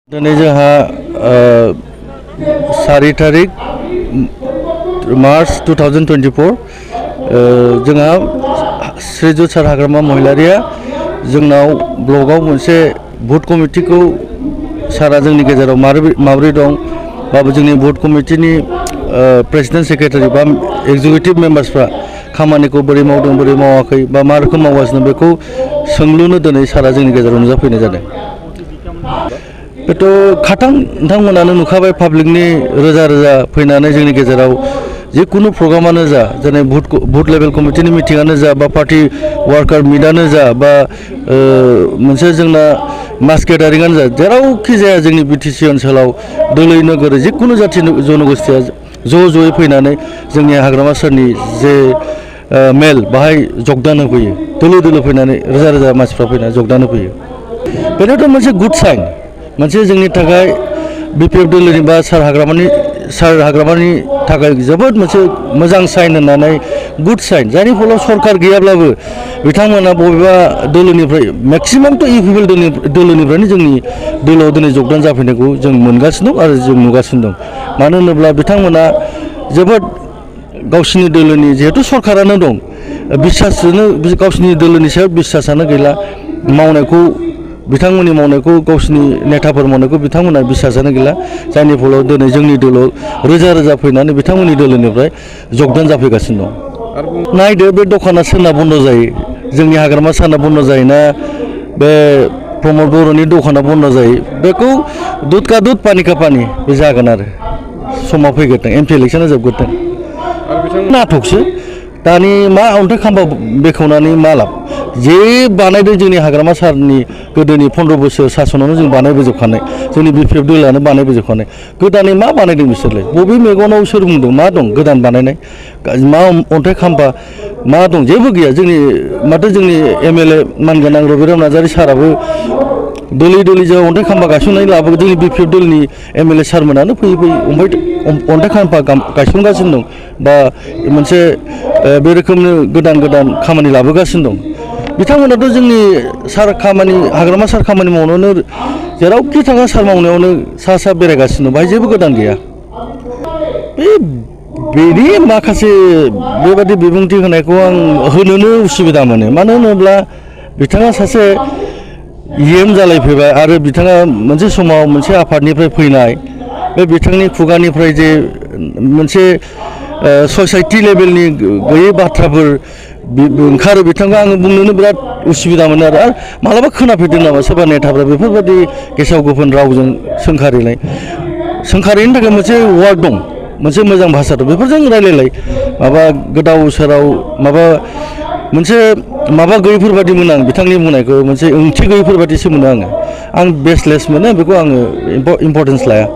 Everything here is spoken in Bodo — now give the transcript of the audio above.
दिनै जोंहा 4 तारिख मार्च 2024 जोंहा श्रीजुत सार हाग्रामा महिलारिया जोंनाव ब्लगाव मोनसे भट कमिटिखौ सारा जोंनि गेजेराव माबोरै दं बाबो जोंनि भट कमिटिनि प्रेसिडेन्ट सेक्रेटारि बा एक्जिकिउटिभ मेम्बार्सफ्रा खामानिखौ बोरै मावदों बोरै मावाखै बा मा रोखोम मावगासिनो बेखौ सोंलुनो दिनै सारा जोंनि गेजेराव नुजाफैनाय जादों। बेथ' खाथां नोंथांमोनानो नुखाबाय पाब्लिकनि रोजा रोजा फैनानै जोंनि गेजेराव जिकुनु प्रग्रामानो जा जेरै भट लेभेल कमिटिनि मिटिङानो जा बा पार्टी वार्कार मिटआनो जा बा मोनसे जोंना मास गेदारिंआनो जा जेरावखि जाया जोंनि बिटिसि ओनसोलाव दोलै नोगोरै जिकुनु जाथि जनगोष्ठिया ज'यै फैनानै जोंनि हाग्रामा सारनि जे मेल बाहाय जगदान होफैयो दोलो फैनानै रोजा रोजा मानसिफ्रा फैनानै जगदान होफैयो। बेनोथ' मोनसे गुड साइन मोनसे जोंनि थाखाय बिपिएफ दोलोनि बा सार हाग्रामानि थाखाय जोबोद मोनसे मोजां साइन होननानै गुड साइन जायनि फलाव सरकार गैयाब्लाबो बिथांमोना बबेबा दोलोनिफ्राय मेक्सिमामथ' इउपिपिएल दोलोनिफ्रायनो जोंनि दोलोआव दिनै जगदान जाफैनायखौ जों मोनगासिनो दं आरो जों नुगासिनो दं। मानो होनोब्ला बिथांमोना जोबोद गावसिनि दोलोनि जिहेतु सरकारानो दं बिसासजोंनो गावसिनि दोलोनि सायाव बिसासानो गैला मावनायखौ बिथांमोननि मावनायखौ गावसिनि नेताफोर मावनायखौ बिथांमोना बिसासानो गैला जायनि फलाव दिनै जोंनि दोलोआव रोजा रोजा फैनानै बिथांमोननि दोलोनिफ्राय जगदान जाफैगासिनो दं। नायदो बे दखाना सोरना बन्द जायो जोंनि हाग्रामा सारना बन्द जायोना बे प्रमद बर'नि दखाना बन्द जायो बेखौ दुध का दुध पानी का पानी बे जागोन आरो समा फैग्रोथों एमपि इलेक्सना जोबग्रोथों नाटकसो दानि मा अन्थाइ खाम्फा बेखेवनानै मा लाब जे बानायदों जोंनि हाग्रामा सारनि गोदोनि 15 बोसोर सासनावनो जों बानायबोजोबखानाय जोंनि बिपिएफ दोलोआनो बानायबोजोबखानाय गोदानै मा बानायदों बिसोरलाय बबे मेगनाव सोर बुंदों मा दं गोदान बानायनाय मा अन्थाइ खाम्फा मा दं जेबो गैया जोंनि माथो जोंनि एमएलए मानगोनां रबिराम नार्जारि साराबो दोलै जों अन्थाइ खाम्फा गायसननानै लाबो जोंनि बिपिएफ दोलनि एमएलए सारमोनानो फैयै अन्थाइ खाम्फा गायसनगासिनो दं बा मोनसे बे रोखोमनो गोदान खामानि लाबोगासिनो दं। बिथांमोनाथ' जोंनि सार खामानि हाग्रामा सार खामानि मावनायावनो जेरावखि थाङा सार मावनायावनो सा बेरायगासिनो दं बाहाय जेबो गोदान गैया। बेनि माखासे बेबादि बिबुंथि होनायखौ आं होनोनो उसुबिदा मोनो मानो होनोब्ला बिथाङा सासे इएम जालायफैबाय आरो बिथाङा मोनसे समाव मोनसे आफादनिफ्राय फैनाय बे बिथांनि खुगानिफ्राय जे मोनसे ससाइटि लेभेलनि गैयै बाथ्राफोर ओंखारो बिथांखौ आङो बुंनोनो बिराद उसुबिदा मोनो आरो मालाबा खोनाफेरदों नामा सोरबा नेताफ्रा बेफोरबायदि गेसाव गोफोन रावजों सोंखारिनो थाखाय मोनसे वार्ड दं मोनसे मोजां भाषा दं बेफोरजों रायलायलाय माबा गोदाव सोराव माबा मोनसे माबा गैयैफोर बादि मोनो आं बिथांनि बुंनायखौ मोनसे ओंथि गैयैफोर बादिसो मोनो आं बेसलेस मोनो बेखौ आङो इम्परटेन्स लाया।